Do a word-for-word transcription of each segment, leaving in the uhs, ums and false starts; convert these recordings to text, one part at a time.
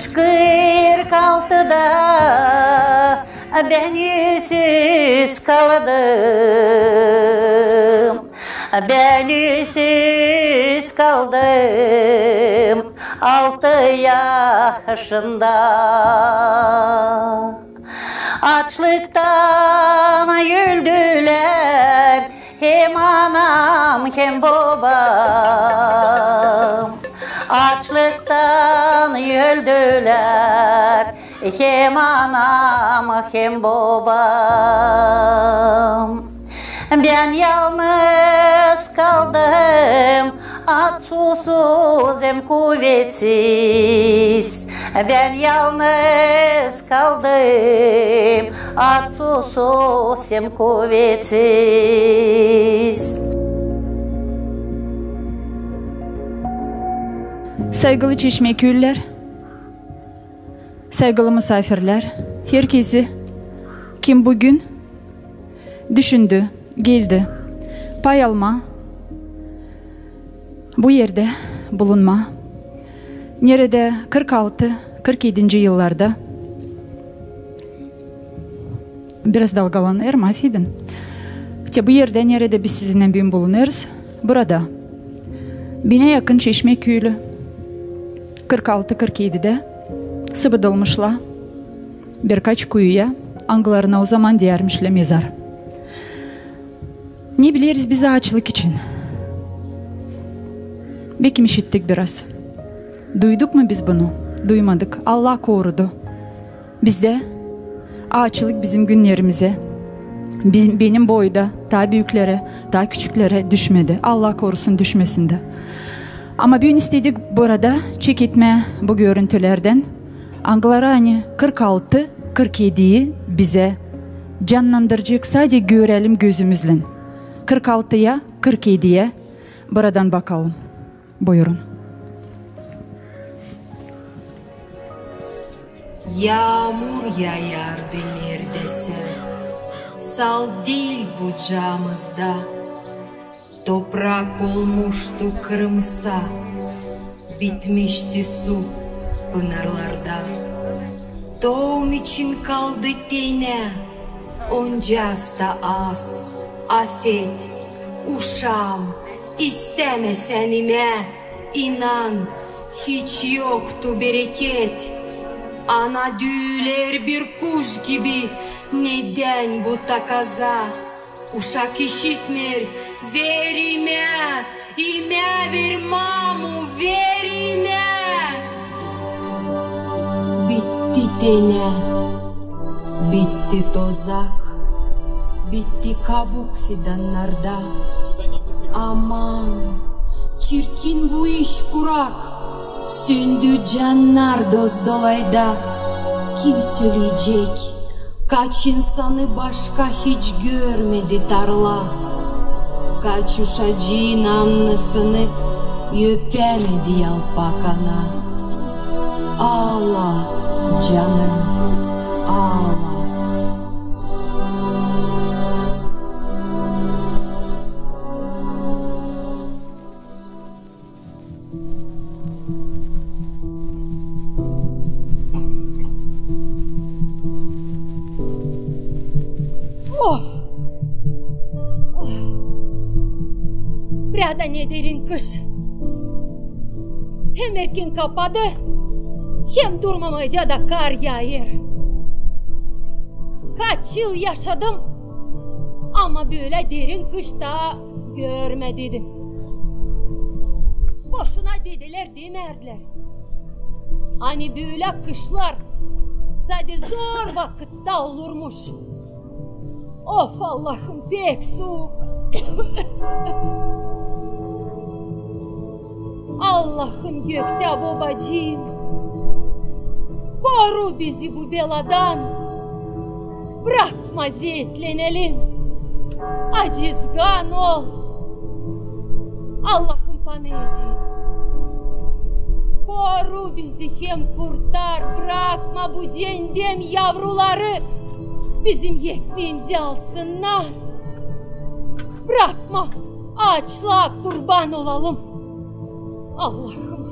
Kırk altıda bän üüsüz kaldım, bän üüsüz kaldım altı yaşında. Açlıktan öldülär hem anam, hem bobam. Açlıktan öldülär hem anam, hem bobam. Bän yalnız kaldım, aç, susuz hem kuvetsiz. Bän yalnız kaldım, aç, susuz hem kuvetsiz. Saygılı çeşmeküylülär, saygılı musaafirlär, herkezi, kim büün düşündü, geldi pay almaa bu erdä bulunmaa, neredä kırk altı, kırk edinci yıllarda biraz dalgalanêrım, afedin. Te bu erdä, neredä biz sizinnän büün bulunêrız, burada binä yakın çeşmeküylü kırk altı, kırk edidä sıbıdılmışlar birkaç kuyuya, angılarına ozaman deermişlär mezar. Ne bileriz biz aaçlık için? Bekim işittik biraz. Duyduk mu biz bunu? Duymadık. Allah korudu. Bizdä aaçlık bizim günnerimizä, bi-, benim boyda taa büüklerä, taa küçüklerä düşmedi. Allah korusun, düşmesin dä. Ama büün istedik burada çeketmää bu görüntülerdän, angıları ani kırk altı, kırk ediyi bizä cannandıracek, sade görelim gözümüzlän. Kırk altıya, kırk ediye buradan bakalım. Buyurun. Yaamur yaardı neredäsä, sal diil bu caamızda. Toprak olmuştu kırımsa, bitmişti su pınarlarda. Toum için kaldı tenä, oncas da az. Afet, uşaam, istämesän imää, inan, hiç yoktu bereket. Ana düüler bir kuş gibi, nedän bu takaza? Uşak işitmeer, ver imää, imää ver, mamu, ver imää. Bitti tenä, bitti tozak, bitti kabuk fidannarda. Aman, çirkin bu iş kurak, söndü cannar doz-dolayda. Kim söleyecek, kaç insanı başka hiç görmedi tarla? Kaç uşacıın annasını öpämedi yalpak ana? Aala, canım, aala. Of! Of! Prea da nederin kış. Hem erken kapadı, hem durmamayca da kar yaayêr. Kaç yıl yaşadım, ama bölä derin kış taa görmediydim. Boşuna dedelär demärdilär, ani bölä kışlar sade zor vakıtta olurmuş. Of, Allahım, pek suuk. Allahım göktä, bobacıım, koru bizi bu beladan. Brakma zeetlenelim. Acizgan ol. Allahım, panayıcıım, koru bizi hem kurtar. Brakma bu ceendem yavruları bizim ekmeemizi alsınnar. Brakma, aaçlaa kurban olalım. Allahım,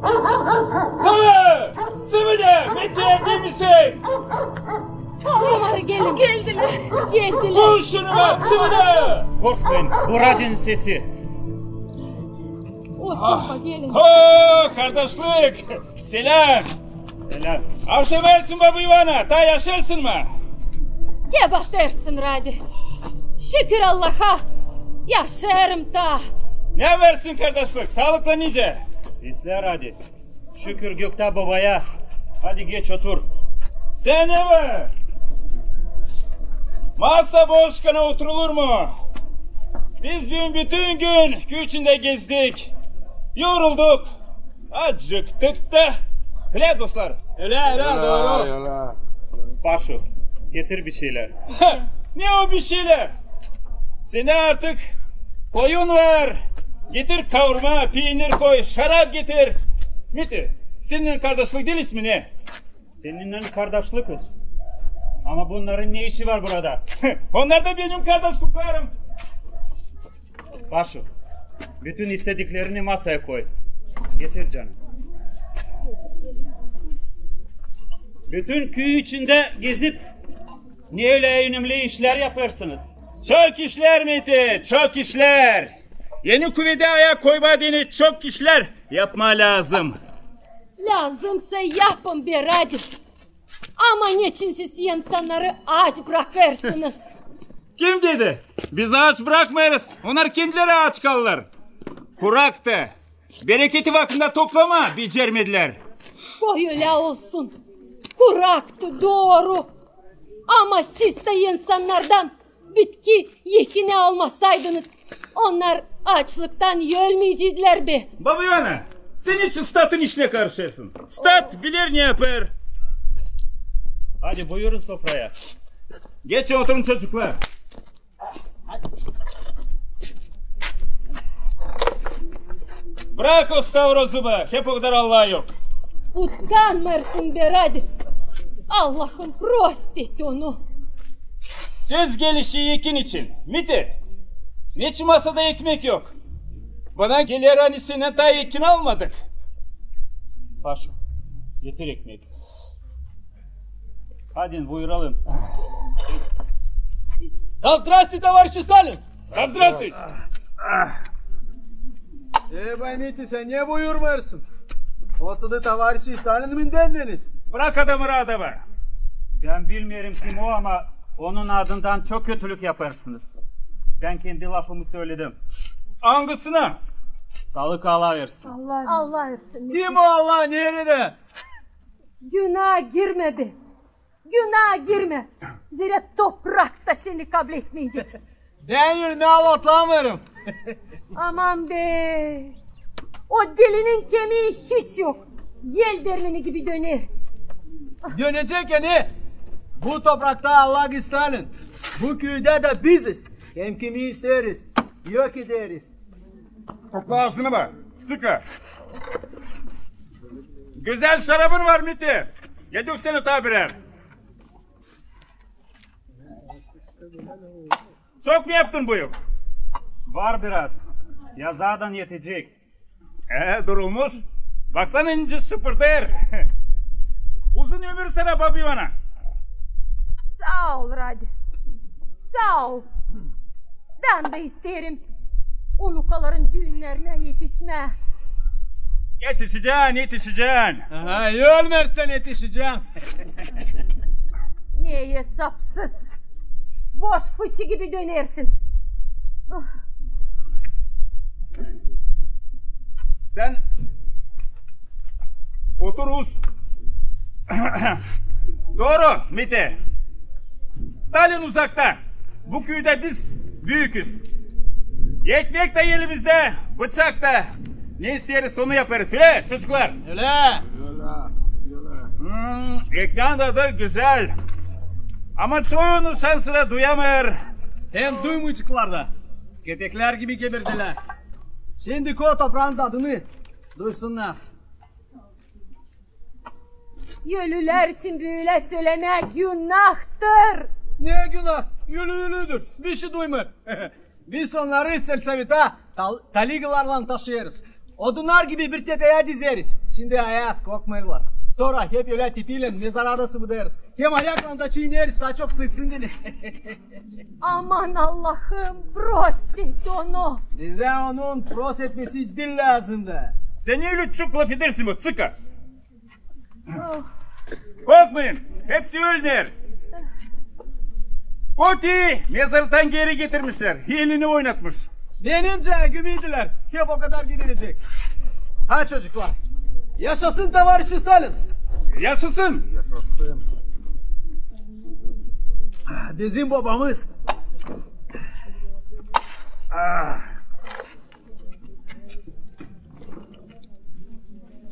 Sıvı! Sıvı de! Mete, evde misin? Onnar geldilär. Geldilär. Vur şunu be, Sıvı de! Korkmayın, bu Radinin sesi. O, Sıvı, gelin. Ho, kardaşlık! Selam! Selam. Avşam ersin, baba İvana, taa yaşêrsın mı? Kebaat ersin, Radi. Şükür Allaha, yaşêêrım taa. Ne versin, kardaşlık, saalıklan nicä? İslää, Radi. Şükür göktä Bobaya. Hadi geç otur. Sän ne var? Masa boşkana oturulur mu? Biz büün bütün gün küü içindä gezdik. Yorulduk. Acıktık da. Ölä, dostlar? Ölä, ölä, dooru. Paşo, getir bir şeylär. Ha, ne o bir şeylär? Sendä artık koyun var. Getir kavurma, piinir koy, şarap getir. Miti, seninnän kardaşlık diiliz mi ne? Seninnän kardaşlıkız. Ama bunnarın ne işi var burada? Onnar da benim kardaşlıklarım. Paşo, bütün istediklerini masaya koy. Getir canım. Bütün küü içindä gezip ne ölä önemli işlär yapêrsınız? Çok işlär, Miti, çok işlär. Eni kuvedä ayak koymaa deyni çok işlär yapmaa lääzım. Lääzımsa yapın be, Radi. Ama neçin siz insannarı aç brakêrsınız? Kim dedi? Biz aç brakmêêrız. Onnar kendileri aç kaldılar. Kuraktı. Bereketi vakıdında toplamaa becermedilär. Koy ölä olsun. Kuraktı, dooru. Ama siz dä insannardan bitki, ekini almasaydınız, onnar açlıktan ölmeyeceydilär be. Baba İvana, sän hiç Statın işinä karışêrsın. Stat biler ne yapêr. Hadi buyurun sofraya. Geçin oturun, çocuklar. Brak o stavrozu be, hep o kadar Allah yok. Utanmêêrsın be, Radi. Allahım, prost et onu. Söz gelişi ekin için. Miti, neçin masada ekmek yok? Bana geler, ani sendän taa ekin almadık. Paşo, getir ekmek. Hadi buyuralım. Да здравствуйте, товарищи Сталин! Да здравствуйте! E, bay Miti, sän ne buyurmêêrsın? O sırada товарищи Сталин mi dendiniz? Brak adamı raada. Bän bilmeerim kim o, ama onun adından çok kötülük yapêrsınız. Bän kendi lafımı söledim. Angısını? Saalık Allah versin. Allah versin. Kim o Allah, neredä? Günaa girmä be. Günaa girmä. Zerä toprak ta seni kabletmeyecek. Bän ölmää aldatlamêêrım. Aman be. O delinin kemiyi hiç yok. El dermeni gibi döner. Dönecek ani. Bu toprakta Allah Stalin. Bu küüdä dä biziz. Hem kimi isteeriz, yok ederiz. Kokla aazını be, sıka. Gözäl şarabın var, Miti. Ya döksene taa birär. Çok mu yaptın bu yıl? Var biraz. Yazaadan etecek. E, durulmuş. Baksana, nicä şıpırdêêr. Uzun ömür sana, baba İvana. Saa ol, Radi. Saa ol. Bän dä isteerim unukaların düünnerinä etişmää. Etişecän, etişecän. Aha, ölmärsin, etişecän. Ne esapsız. Boş fıçı gibi dönersin. Sän otur, Us. Dooru, Miti. Stalin uzakta. Bu küüdä biz büüküz. Ekmek ta elimizdä, bıçak ta. Ne isteeriz, onu yapêrız. Ölä, çocuklar? Ölä. Hmm, ekranda da gözäl. Ama çoyunuz şansına duyamêêr. Hem duymayaceklar da. Kepeklär gibi kebirdilär. Şindi koy topraanın dadını duysunnar. Ölülär için bölä sölemää günahtır. Ne günah? Ölü ölüdür. Bişey duymêêr. Biz onnarı selsovetä tal-, taligalarlan taşıyêrız. Odunnar gibi bir tepeyä dizeriz. Şindi ayaz, korkmêêrlar. Sora hep ölä tipiylän mezara da sıbıdêrız. Hem ayaklan da çiineriz, taa çok sıysın diili. Aman Allahım, prost et onu. Bizä onun prost etmesi hiç diil lääzım da. Sän ne lüçük lafedersin bu, Ţika? Korkmayın, hepsi ölmeer. Koti mezardan geeri getirmişlär, elini oynatmış. Benimcä gümüydülär, hep o kadar giderecek. Ha, çocuklar. Yaşasın, tovarış Stalin! Yaşasın! Yaşasın! Bizim bobamız. Ah.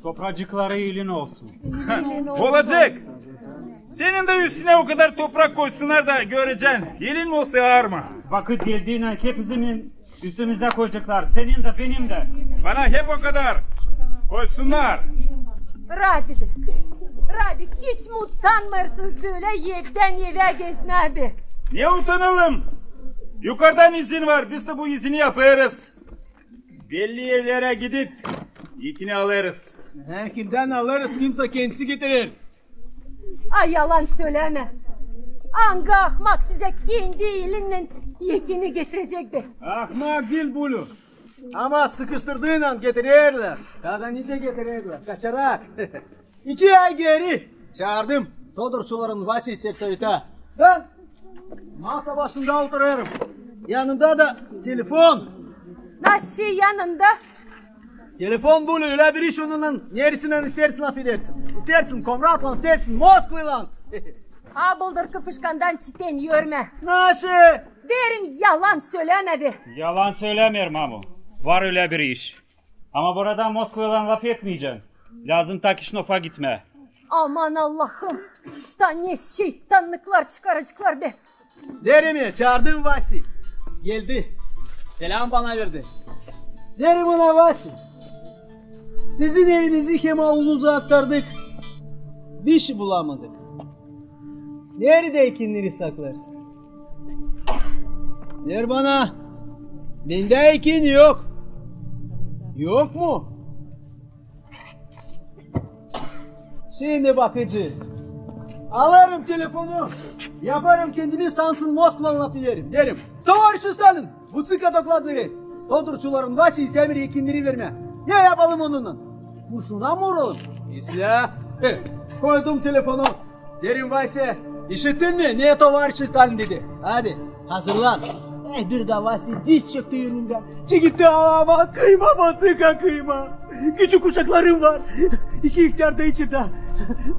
Topracıkları elin olsun. Olacek. Senin dä üstünä o kadar toprak koysunnar da görecän. Elin olsun, aarma. Vakıt geldiinän hepimizin üstümüzä koyaceklar. Senin dä, benim dä. Bana hep o kadar koysunnar. Radi be. Radi, hiç mi utanmêêrsınız bölä evdän evä gezmää be? Ne utanalım? Yukardan izin var, biz dä bu izini yapêrız. Belli evlerä gidip, ekini alêrız. He, kimdän alêrız, kimsä kendisi getirer. Ay, yalan sölämä. Angı ahmak sizä kendi elinnän ekini getirecek be? Ahmak diil, Bulyu. Ama sıkıştırdıynan getirerlär. Ya da nicä getirerlär? Kaçarak. İki ay geeri çaardım Todorçuların Vasiyi selsovetä. Bän masa başında oturêrım. Yanımda da telefon. Naşey yanında? Telefon, Bulyu, ölä bir iş, onunnan neresinän isteersin lafedersin. İsteersin Komratlan, isteersin Moskvaylan. A bıldır kıfışkandan çiten görmä. Naşey? Deerim, yalan sölämä be. Yalan sölämeerim, mamu. Var ölä bir iş. Ama burada Moskvaylan lafetmeycän. Lääzım ta Kişinöva gitmää. Aman Allahım! Ta ne şeytannıklar çıkaraceklar be! Deerim, çaardım Vasiyi. Geldi. Selam bana verdi. Deerim ona: Vasiy, sizin evinizi hem aulunuzu aktardık. Bir şey bulamadık. Neredä ekinneri saklêêrsın? Deer bana: bendä ekin yok. Yok mu? Şindi bakacez. Alêrım telefonu, yaparım kendimi, sansın Moskvadan lafederim. Deerim: tovarış Stalin, bu Ţika doklad verer. Todorçuların Vasiyi istämeer ekinneri vermää. Ne yapalım onunnan? Kurşuna mı uralım? İslää. Koydum telefonu. Deerim: Vasiy, işittin mi, ne tovarış Stalin dedi? Hadi, hazırlan. E, bir dä Vasiy diz çekti önümdä. Çekti, ama kıyma, Ţika, kıyma. Küçük uşaklarım var. İki ihtär da içerdä.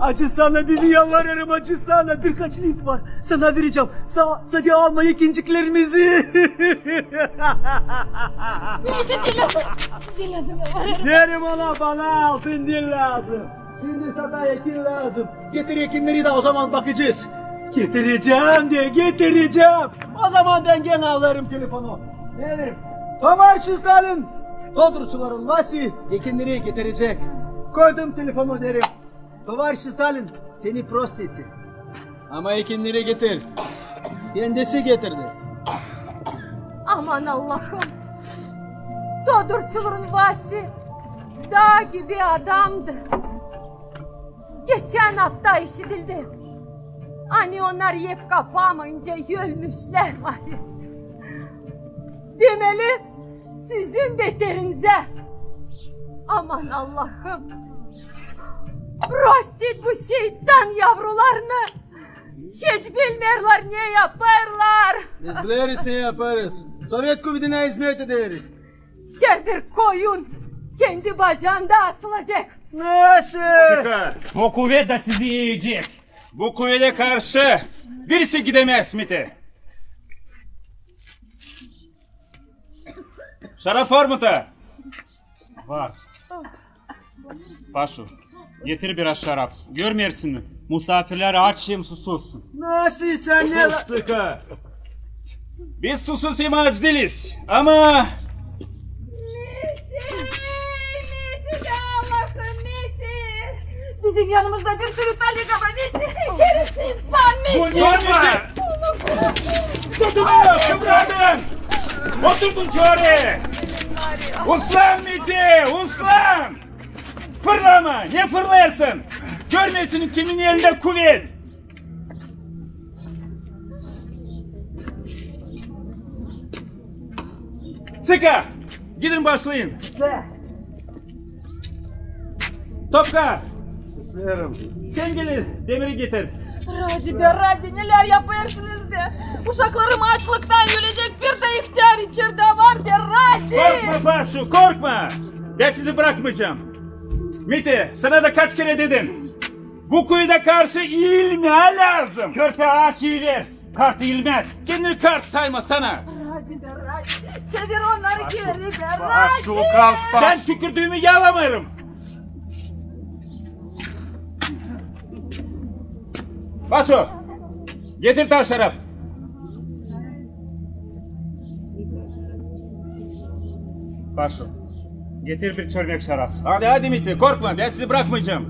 Acısana bizi, yalvarêrım, acısana. Birkaç lift var. Sana verecäm. Sa-, sade alma ekinciklerimizi. Bizi diil lääzım. Diil lääzım, yalvarêrım. Deerim ona: bana altın diil lääzım. Şindi sade ekin lääzım. Getir ekinneri dä, o zaman bakacez. Getirecäm dä getirecäm. O zaman bän genä alêrım telefonu. Deerim: tovarış Stalin, Todorçuların Vasiy ekinneri getirecek. Koydum telefonu, deerim: tovarış Stalin, seni prost etti. Ama ekinneri getir. Kendisi getirdi. Aman Allahım! Todorçuların Vasiy dağ gibi adamdı. Geçän afta işidildi, ani onnar ev kapamayınca ölmüşlär. Demeli, sizin beterinizä. Aman Allahım! Prost et bu şeytan yavrularını! Hiç bilmeerlär, ne yapêrlar! Biz bileriz, ne yapêrız. Sovet kuvedinä izmet ederiz. Herbir koyun kendi bacanda asılacek. Nasıl? Ţika! O kuvet da sizi iyecek. Bu kuvedä karşı birisi gidemez, Miti. Şarap var mı ta? Var. Paşo, getir biraz şarap. Görmeersin mi? Musaafirlär aç hem susuz. Nasıl sän ne... Sus, Ţika! Biz susuz hem aç diiliz, ama... Miti! Miti, Allahım, Miti! Bizim yanımızda bir sürü talika var, Miti! Kerefsiz insan, Miti! Bu ne var? Tutun bunu, kıpırdamayın! Oturtun şöylä! Uslan, Miti, uslan! Fırlama! Ne fırlêêrsın? Görmesin kimin elindä kuvet! Sıka! Gidin başlayın! Sesle! Topka! Seslerim! Sän gel, demiri getir! Radi be, Radi, nelär yapêrsınız be? Uşaklarım açlıktan ölecek, bir dä ihtär içerdä var be, Radi! Korkma, Paşo, korkma! Bän sizi brakmayacam! Miti, sana da kaç kerä dedim! Bu kuyuda karşı iilmää lääzım! Körpä aç iiler, kart iilmäz! Kendini kart sayma sana! Radi be, Radi! Çevir onnarı geeri be, Radi! Paşo, kalk, Paşo! Bän tükürdüümü yalamêêrım! Paşo, getir taa şarap! Paşo, getir bir çörmek şarap. Hadi, hadi, Miti, korkma, bän sizi brakmayacam.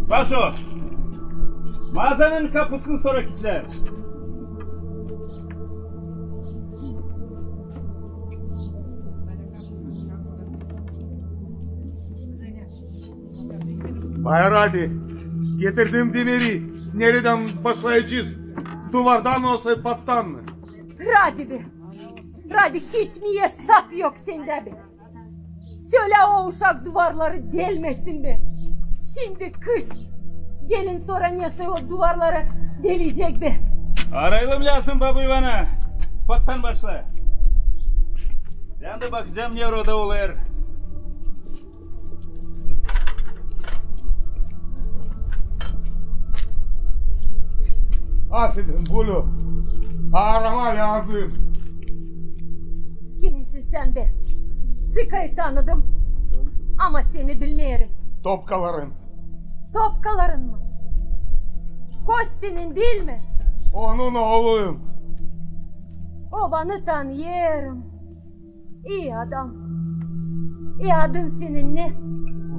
Paşo, maazanın kapusunu sora kitlä. Bay Radi, getirdim demiri. Neredän başlayacez? Duvardan osa pattan mı? Radi be! Radi, hiç mi esap yok sendä be? Sölä o uşak duvarları delmesin be! Şindi kış, gelin sora nesoy o duvarları deleyecek be! Arayalım lääzım babu İvana. Pattan başla. Bän dä bakacam, ne orada olêr. Afedin, Bulü. Arama lääzım. Kiminsin sän be? Sıkayı tanıdım, ama seni bilmeerim. Topkaların. Topkaların mı? Kostinin diil mi? Onun ooluyum. Obanı tanıyêrım. İi adam. E, adın senin ne?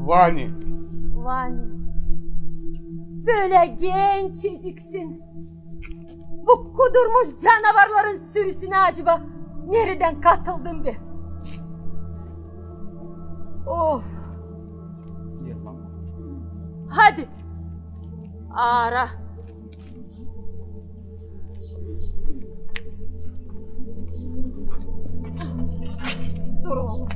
Vani. Vani. Bölä gençeciksin. Bu kudurmuş canavarların sürüsünä acaba neredän katıldın be? Of. Hadi. Ara. Dur oolum.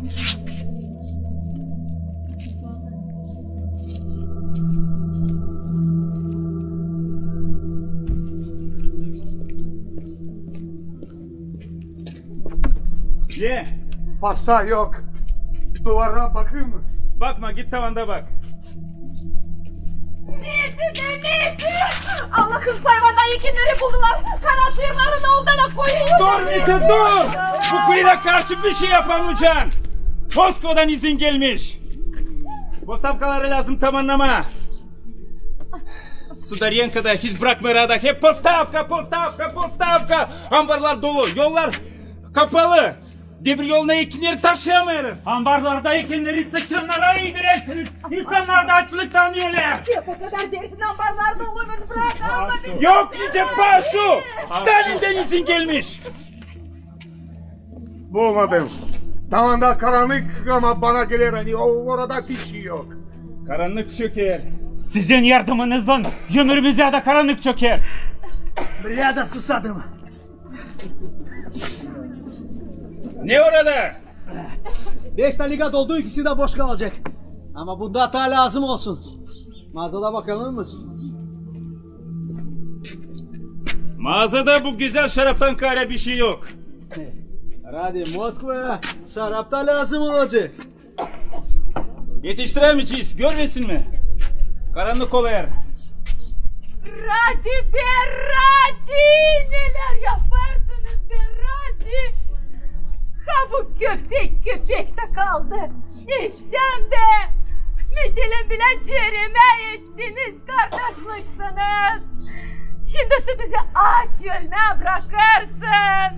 Ne? Pasta yok. Duvara bakayım mı? Bakma, git tavanda bak. Miti be, Miti! Allahım, hayvanlar ekinneri buldular. Kara sıyırların ooldan da koyuyor. Dur, Miti, dur! Bu kuyuda karşı bişey yapamayacan. Moskvadan izin gelmiş. Postavkaları lääzım tamannama. Sudarenko da hiç brakmêêr, hep postavka, postavka, postavka. Ambarlar dolu, yollar kapalı. Demir yoluna ekinneri taşıyamêêrız. Ambarlarda ekinneri sıçannara iidirersiniz. İnsannar da açlıktan ölär. Hep o kadar dersin, ambarlar dolu, bırak, alma bizi. Yok nicä, Paşo! Stalindan izin gelmiş. Bulmadım. Tavanda karannık, ama bana geler, ani o, orada bişey yok. Karannık çöker. Sizin yardımınızdan ömrümüzä dä karannık çöker. Bölä dä susadım. Ne orada? Beş talika doldu, ikisi dä boş kalacek. Ama bunda taa lääzım olsun. Maazada bakalım mı? Maazada bu gözäl şaraptan kaarä bişey yok. Radi, Moskvaya şarap ta lääzım olacek. Etiştirämeyecez, görmesin mi? Karannık olêr. Radi be, Radi! Nelär yapêrsınız be, Radi! Ha bu köpek köpek tä kaldı. E sän be, Mitilerin bilä ceremää ettiniz. Kardaşlıksınız. Şindi sän bizi aç ölmää brakêrsın.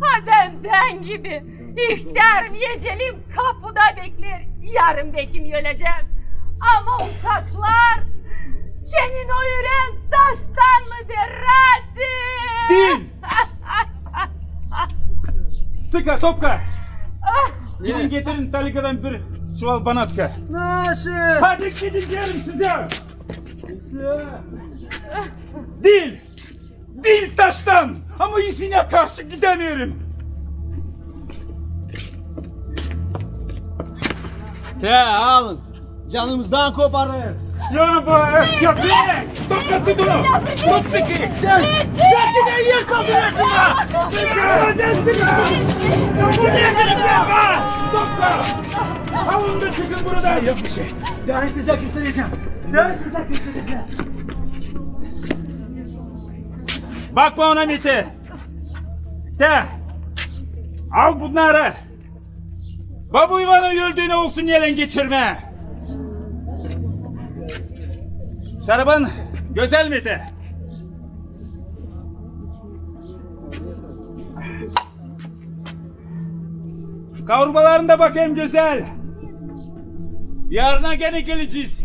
Ha bän, bän gibi ihtärım, eceliim kapuda bekleer. Yarın bekim ölecäm. Ama uşaklar, senin o üreeyin taştan mı be, Radi? Diil. Sıka, Topka! Gidin getirin Talikadan bir çuval banatka. Nasıl? Hadi gidin deerim sizä! Diil, diil taştan, ama izinä karşı gidämeerim. Te, alın. Canımızdan koparın. Sen bu erkek! Tut, tut, tut! Tut sıkı! Sen, sen gidä er kaldırêrsın ha! Sen gidä, sen gidä! Sen gidä! Topka! Alın da çıkın buradan! Yok bir şey. Ben sizä gösterecäm. Ben sizä gösterecäm. Bakma ona, Mete. Te, al bunnarı. Babu İvanın öldüünä olsun elän geçirmää. Şarabın gözäl, Mete. Kavurmaların da bakayım gözäl. Yarına genä gelecez.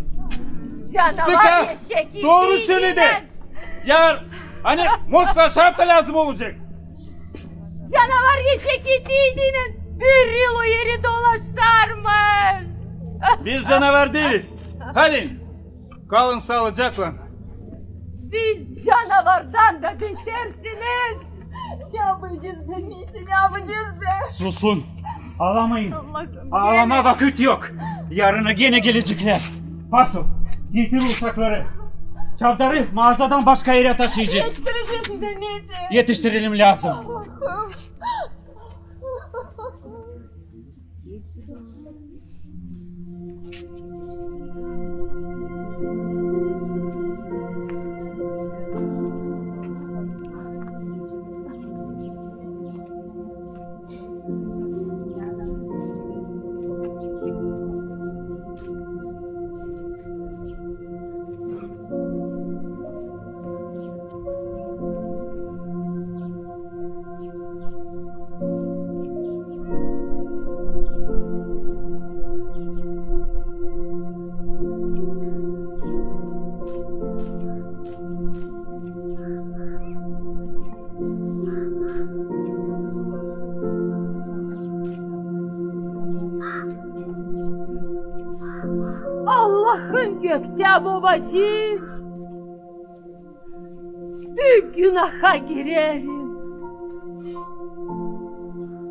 Sıka, dooru söledi. Yar, ani Moskva şarap da lääzım olacek. Canavar eşek eti idiynän bir yıl o eri dolaşarmış. Biz canavar diiliz. Hadi, kalın saalıcaklan. Siz canavardan da betersiniz. Ne yapacez be, Miti, ne yapacez be? Susun. Aalamayın. Allahım, aalamaa vakıt yok. Yarına genä geleceklär. Paso, getir uşakları. Çavdarı maazadan başka erä taşıyacez. Etiştirecez mi be, Miti? Etiştirelim lääzım. Allahım. Allahım göktä, bobacıım, büük günaha girerim.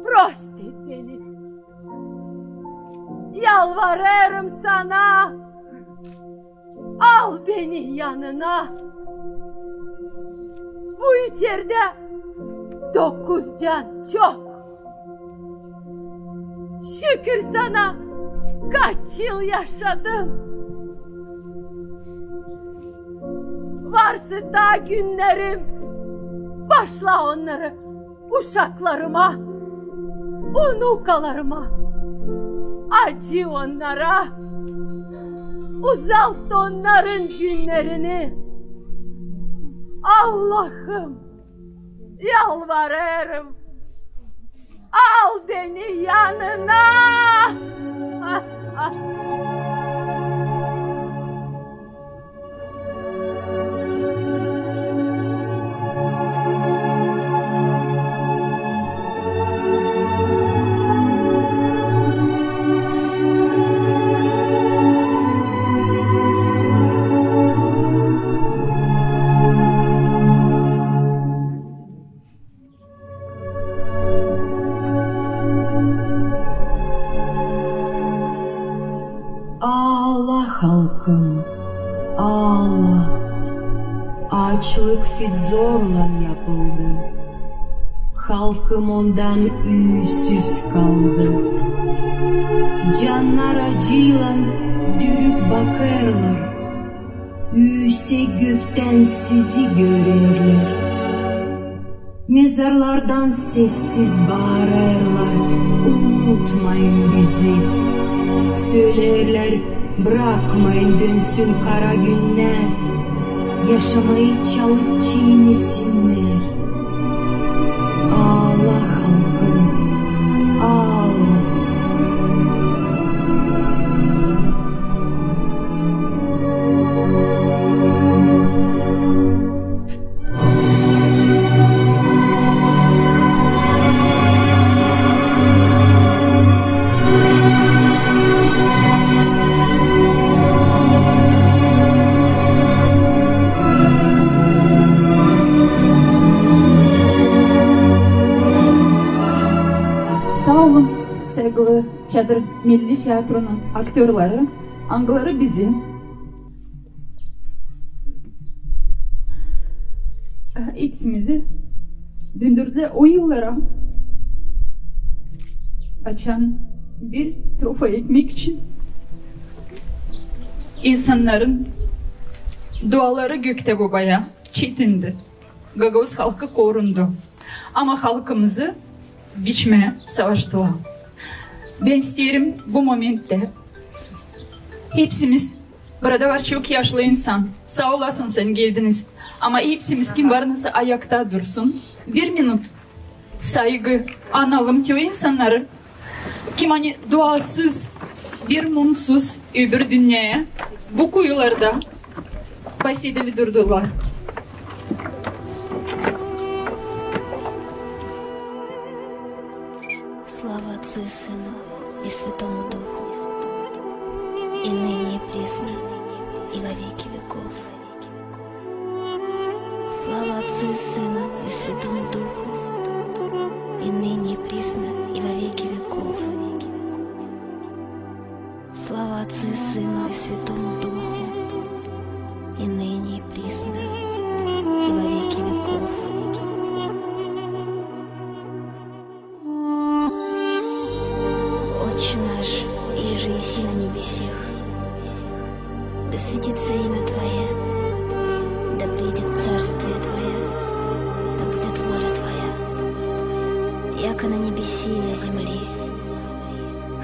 Prost et beni. Yalvarêrım sana. Al beni yanına. Bu içerdä dokuz can çok. Şükür sana, kaç yıl yaşadım. Varsa taa günnerim, baaşla onnarı uşaklarıma, unukalarıma. Acı onnara, uzalt onnarın günnerini. Allahım, yalvarêrım, al beni yanına. Aala, halkım, aala. Aaçlık fit zorlan yapıldı. Halkım ondan üüsüz kaldı. Cannar acıylan dürük bakêrlar. Üüse göktän sizi görerlär. Mezarlardan sessiz baarêrlar: "Unutmayın bizi." Söleerlär: "Brakmayın dönsün kara günnär. Yaşamayı çalıp çiinesinnär." Aala, halkım, aala. Çadır Milli Teatronun aktörları, angıları bizi, hepsimizi döndürdülär o yıllara, açan bir trofa ekmek için insannarın duaları göktä Bobaya çetindi. Gagauz halkı korundu. Ama halkımızı biçmää savaştılar. Bän isteerim bu momenttä hepsimiz, burada var çok yaşlı insan, saa olasınız, sän geldiniz. Ama hepsimiz, kim var nasıl, ayakta dursun. Bir minut saygı, analım te o insannarı, kim ani duasız, bir mumsuz öbür dünneyä bu kuyularda basedili durdular. Слава Отцу и Сыну и Святому Духу, и ныне, и присно, и во веки веков. Слава Отцу и Сыну и Святому Духу, и ныне, и присно, и во веки веков. Слава Отцу и Сыну и Святому Духу, и ныне, и присно, и во веки веков. Отче наш, иже еси на небесех, да святится имя Твое, да придет царствие Твое, да будет воля Твоя, яко на небеси и на земли.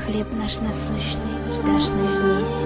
Хлеб наш насущный дашь нам днесь,